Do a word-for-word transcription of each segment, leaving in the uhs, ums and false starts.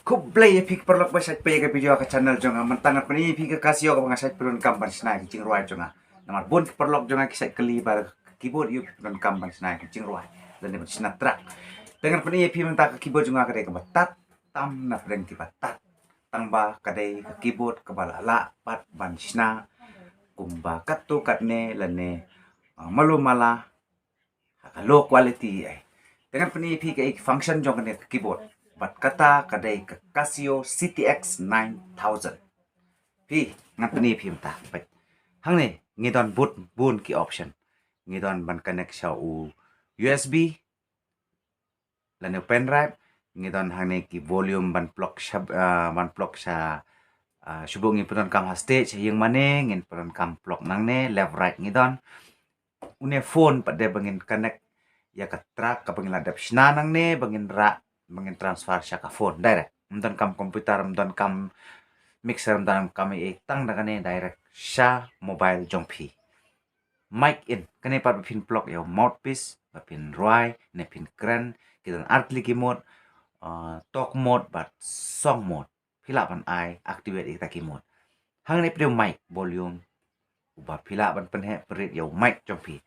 Khublei ïa phi ki paralok ba shait peit ïa ka video ha ka channel jong nga. Mynta ngan pyni ïa phi ka Casio kaba nga shait pyndonkam ban shna ki jingrwai jong nga. Namar bun ki paralok jong nga ki shait kylli ba ka keyboard ïoh pyndonkam ban shna ki jingrwai lane ban shna track. Te ngan pyni ïa phi mynta ka keyboard jong nga ka dei kaba tad tam na pdeng kiba tad. Tang ba ka dei ka keyboard kaba lah lah pat ban shna kumba katto katne lane, ah, malu mala ha ka low quality ai. Te ngan pyni ïa phi kaei ka function jong kane ka keyboard. Bad kata ka dei ka Casio C T X nine thousand. Phi, ngan pyni ïa phi mynta. Peit. Hangne ngi don bun bun ki option. Ngi don ban connect sha u U S B lane u pen drive. Ngi don hangne ki volume ban plug sha, ah, ban plug sha, ah, shu buh ngi pyndonkam ha stage, ha ïing mane ngin pyndonkam plug nangne, left right ngi don. Une phone pat de ba ngin connect ïa ka track kaba ngin la dep shna nangne ba ngin rah, ba ngin transfer sha ka phone direct. Ym donkam computer, ym donkam mixer, ym donkam ei ei, tang da kane direct sha mobile jong phi. Mic in, kane pat ba phin plug ïa u mouthpiece ba phin rwai ne phin kren. Ki don artylli ki mode, uh, talk mode bad song mode. Phi lah ban ai activate ïa kita ki mode. Hangne pat de u mic volume uba phi lah ban pynheh pynrit ïa u mic jong phi.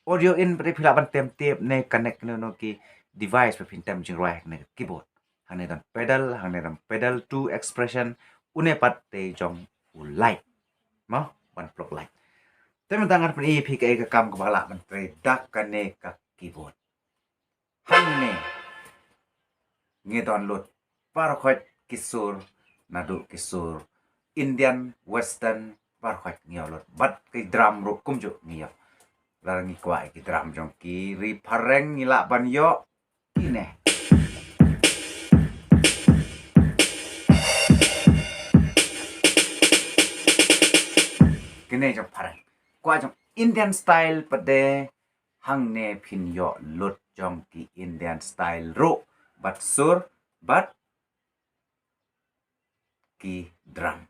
Audio in pat de phi lah ban tem tip ne connect ne no ki device ba phin tem jingrwai ne keyboard. Hangne don pedal, hangne don pedal to expression, une pat de jong u light. Mo, ban plug light. Te mynta ngan pyni ïa phi kaei ka kam kaba lah ban trei da kane ka keyboard. Hangne ngi don lut baroh khoit ki sur, naduh ki sur Indian, Western, baroh khoit ngi ïoh lut. Bad ki drum ruh kumjuh ngi ïoh. Lada ngi kwah ïa ki drum jong ki ri phareng ngi lah ban ïoh. Kine. Kine jong phareng. Kwah jong Indian style pat de, hangne phin ïoh lut jong ki Indian style ruh bad sur bad ki drum.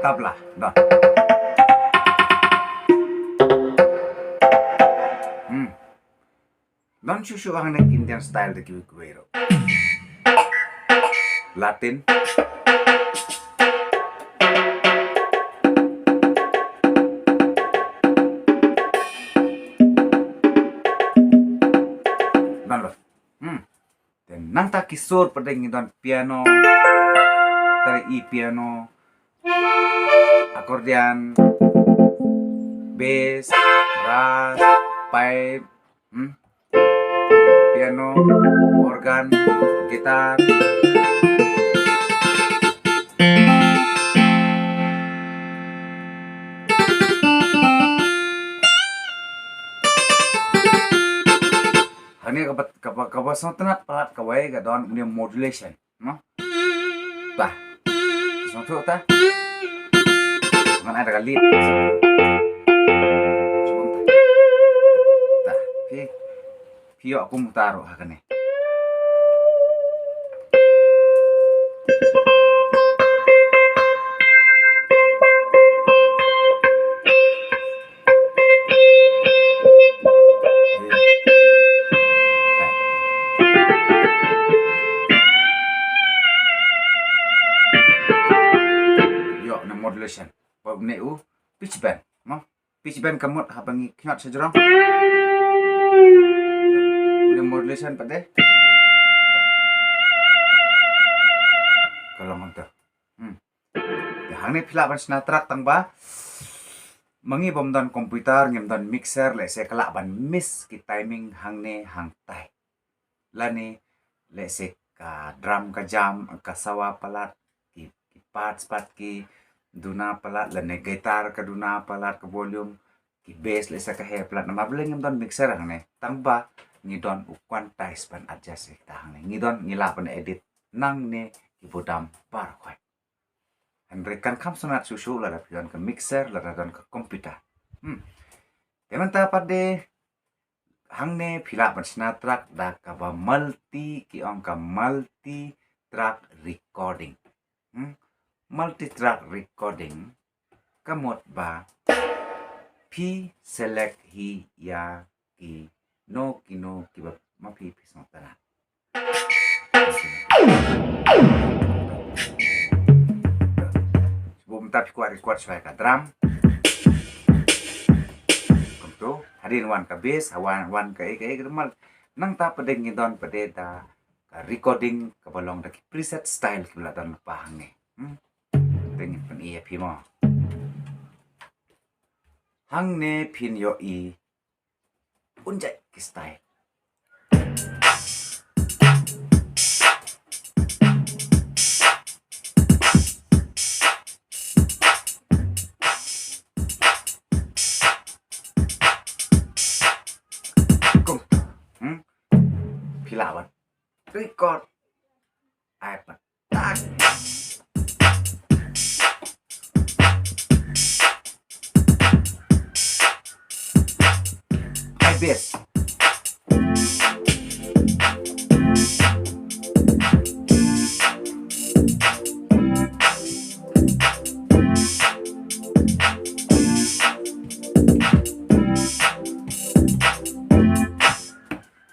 Tabla, don. Hmm. Don shuh shuh hangne Indian style da kiwei kiwei ruh. Latin. Don ruh. Hmm. Te nangta ki sur pat de ngi don piano, tari E piano, accordion, bass, brass, pipe, hmm? Piano, organ, guitar. Hangne kaba, kaba, kaba sngewtynnat palat kawei ka don une modulation. Mo? Bah. Sngewthuh ta? Ngan ai da ka lead. Sngewthuh. Sngewthuh ta. Phi, phi ïoh kum uta ruh ha kane. Ïoh na modulation. Ba une u pitch bend, mo? Pitch bend ka mut haba ngi kñiot shajrong. Une modulation pat de. Ka long kumta. Hmm. Te hangne phi lah ban shna track tang ba ma ngi bym don computer, ngim don mixer, lehse ka lah ban miss ki timing hangne hangtai. Lane lehse ka drum ka jam, ka sawa palat, ki, ki pads pat ki duna palat, lane guitar ka duna palat, ka volume, ki bass lehse ka heh palat. Namar balei ngim don mixer hangne? Tang ba ngi don u quantize ban adjust ïa kita hangne. Ngi don, ngi lah ban edit nangne kiba dam baroh khoit. Hynrei kan kham sngewtynnat shuh shuh lada phi don ka mixer, lada don ka computer. Hmm. Te mynta pat de hangne phi lah ban shna track da kaba multi, ki ong ka multi track recording. Hmm? multi track recording ka mut ba phi select hi ïa kino kino kiba ma phi phi sngewtynnat. Shu buh mynta phi kwah record shuwa ïa ka drum. Kumto, hadien wan ka bass, wan, wan ka ei ka ei ka mal. Nangta pat de ngi don pat de da ka recording kaba long da ki preset style kiba la don lypa hangne. Hmm? Te ngin pyni ïa phi mo. Hangne phin ïohi un jait ki style. Kum. Hmm? Phi lah ban record. Ai pat. Tak. Ai bass.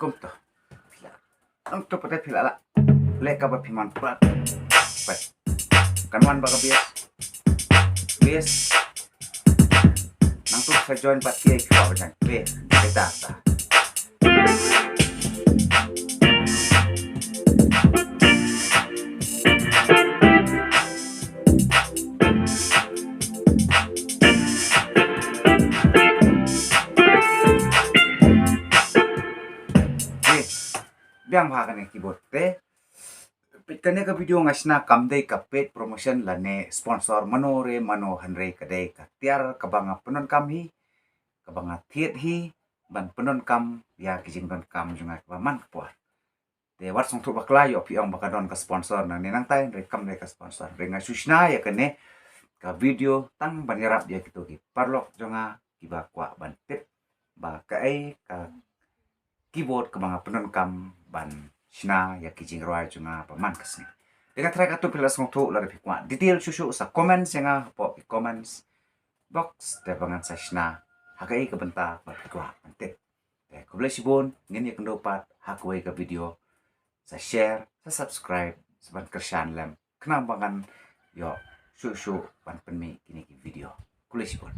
Kumto. Nangto pat de phi lah lah. Leh kaba phi man prat. Pat. Kan wan ba ka bass. Bass. Nangto sa join pat ki ei ki ba jang. Bass. Guitar ta. Biang bha kane keyboard te. Peit kane ka video nga shna kam dei ka paid promotion lane sponsor mano re mano, hynrei ka dei ka tiar kaba nga pyndonkam hi, kaba nga thied hi ban pyndonkam ïa ki jingdonkam jong nga kaba man ka por. Te wat sngewthuh bakla ïoh phi ong ba ka don ka sponsor nangne nangtai, hynrei kam dei ka sponsor. Hynrei nga shu shna ïa kane ka video tang ban ïarap ïa kito ki paralok jong nga kiba kwah ban tip ba kaei ka keyboard kaba nga pyndonkam ban shna ïa ki jingrwai jong nga ba man ka sngi. Te nga tharai katto phi la sngewthuh, lada phi kwah detail shuh shuh sa comment ïa nga hapoh ki comments box te ba ngan sa shna ha kaei ka bynta ba phi kwah ban tip. Te khublei shibun, ngin ïakynduh pat ha kawei ka video. Sa share, sa subscribe, sa ban kyrshan lem khnang ba ngan ïoh shuh shuh ban pynmih kine ki video. Khublei shibun.